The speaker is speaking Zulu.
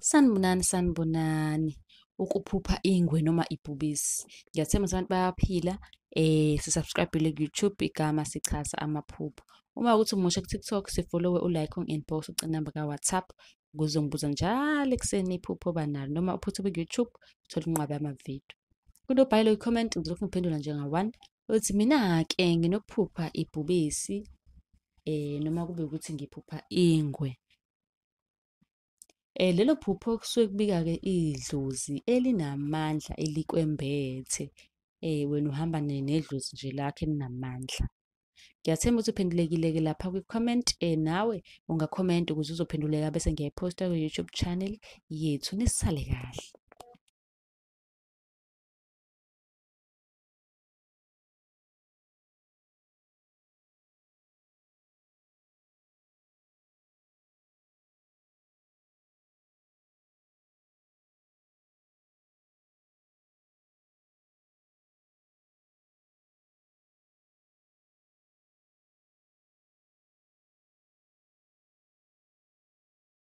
Sanibonani, sanibonani. Ukuphupha ingwe noma ibhubesi. Ngiyathemba ukuthi abantu bayaphila. Si-subscribe-ile ku-YouTube, igama sichaza amaphupho. Uma ukuthi umusha ku-TikTok, si-follow-e, u-like, ungi-inbox, ucele inamba ka-WhatsApp ukuze ungibuza njalo ekuseni iphupho oba nalo, noma uphuthume ku-YouTube uthole inqwaba yamavidiyo. Kunobhayile i-comment, ngizolokhu ngiphendula njenga-one. Uthi mina-ke nginokuphupha ibhubesi, noma kube ukuthi ngiphupha ingwe. Lelo phupho kusuke kubika-ke idlozi elinamandla elikwembethe. Wena uhamba nedlozi nje lakho elinamandla. Ngiyathemba ukuthi uphendulekile-ke lapha kwi-comment. Nawe ungakhomenta ukuze uzophenduleka bese ngiyayiphosta kwi-YouTube channel yethu. Nisale kahle.